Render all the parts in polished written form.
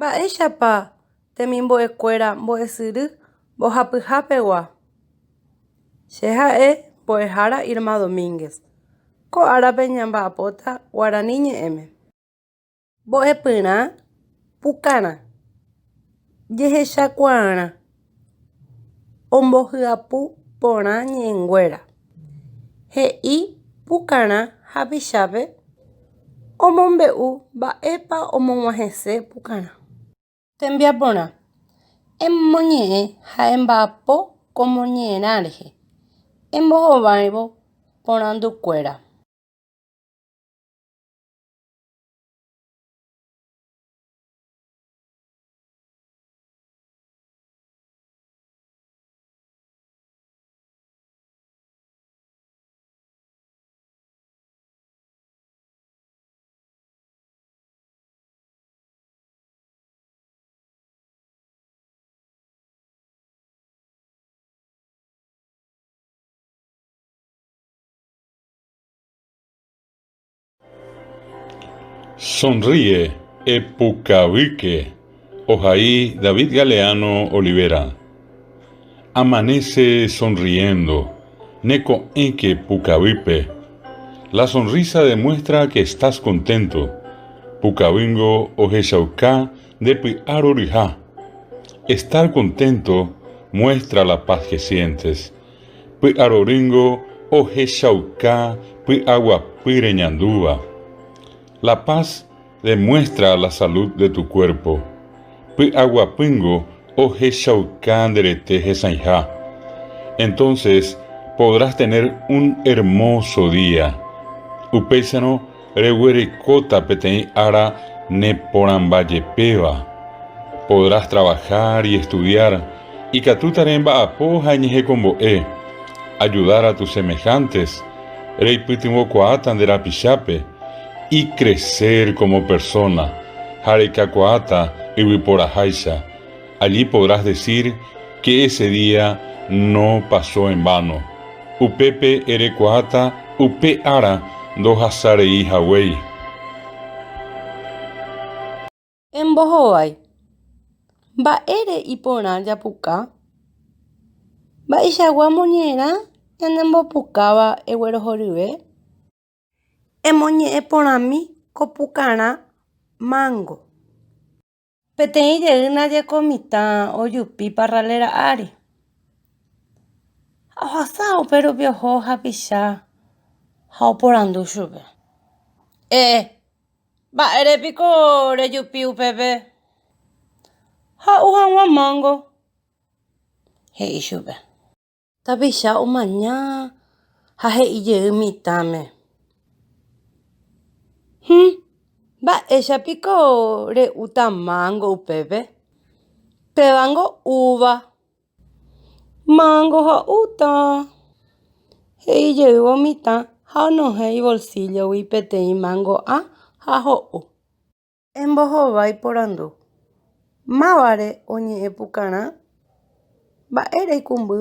Mba'éichapa temimbo'ekuéra mbo'esyry mbohapyha pegua? Che ha'e mbo'ehára Irma Domínguez. Ko árape ñamba'apóta guarani ñe'ẽme. Mbo'epyrã pukarã jehechakuaarã ombohyapu porã ñe'ẽnguéra. He'i pukarã hapichápe omombe'u mba'épa omog̃uahẽse pukarã. Tembiaporã, Emoñe'ẽ ha emba'apo ko moñe'ẽrã rehe, embohováivo porandukuéra. Sonríe, epukavýke, ohai David Galeano Olivera. Amanece sonriendo, neko'ẽke pukavýpe. La sonrisa demuestra que estás contento, pukavýngo ohechauka nde py'a roryha. Estar contento muestra la paz que sientes. Py'arorýngo ohechauka py'aguapy reñandúva. La paz demuestra la salud de tu cuerpo. Py'aguapýngo ohechauka nde rete hesãiha. Entonces podrás tener un hermoso día. Upéicharõ reguerekóta peteĩ ára neporãmbajepéva. Podrás trabajar y estudiar, ikatúta remba'apo ha eñehekombo'e, ayudar a tus semejantes, reipytyvõkuaáta nde rapichápe, y crecer como persona, ha rekakuaáta yvyporaháicha. Allí podrás decir que ese día no pasó en vano. Upépe erekuaáta upe ára ndohasarei haguéi. Embohovái. Mba'ére iporã japuka? Mba'eichagua moñe'ẽrã ñanembopukáva eguerohoryve? Emoñe'ẽ porãmi ko pukarã mango. Peteĩ jey ndaje ko mitã ojupi parralera ári. Ha ohasa upérupi oho hapicha ha oporandu chupe. Ee, mba'ére piko rejupi upépe? Ha'u hag̃ua mango, he'i chupe. Tapicha omaña ha he'i jey mitãme, Hũ, mba'éicha piko re'úta mango upépe? Pévango úva. Mango ha'úta, he'i jeývo mitã ha onohẽ ivolsíllogui peteĩ mango'a ha ho'u. Embohovái porandu. Mávare oñe'ẽ pukarã? Mba'e reikumby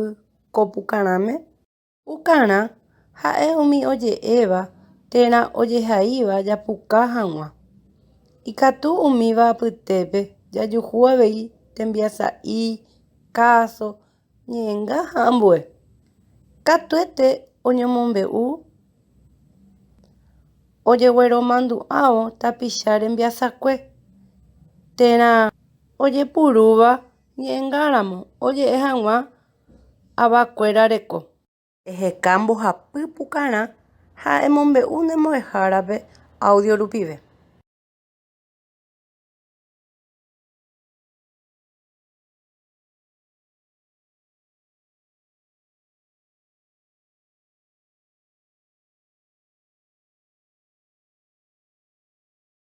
ko pukarãme? Pukarã ha'e umi oje'éva térã ojehaíva japuka hag̃ua. Ikatu umíva apytépe jajuhu avei tembiasa'i, káso, ñe'ẽnga ha ambue. Katuete oñemombe'u ojegueromandu'ávo tapicha rembiasakue térã ojepurúva ñe'ẽngáramo oje'e hag̃ua avakuéra reko. Eheka mbohapy pukarã ha emombe'u ne mbo'ehárape audio rupive.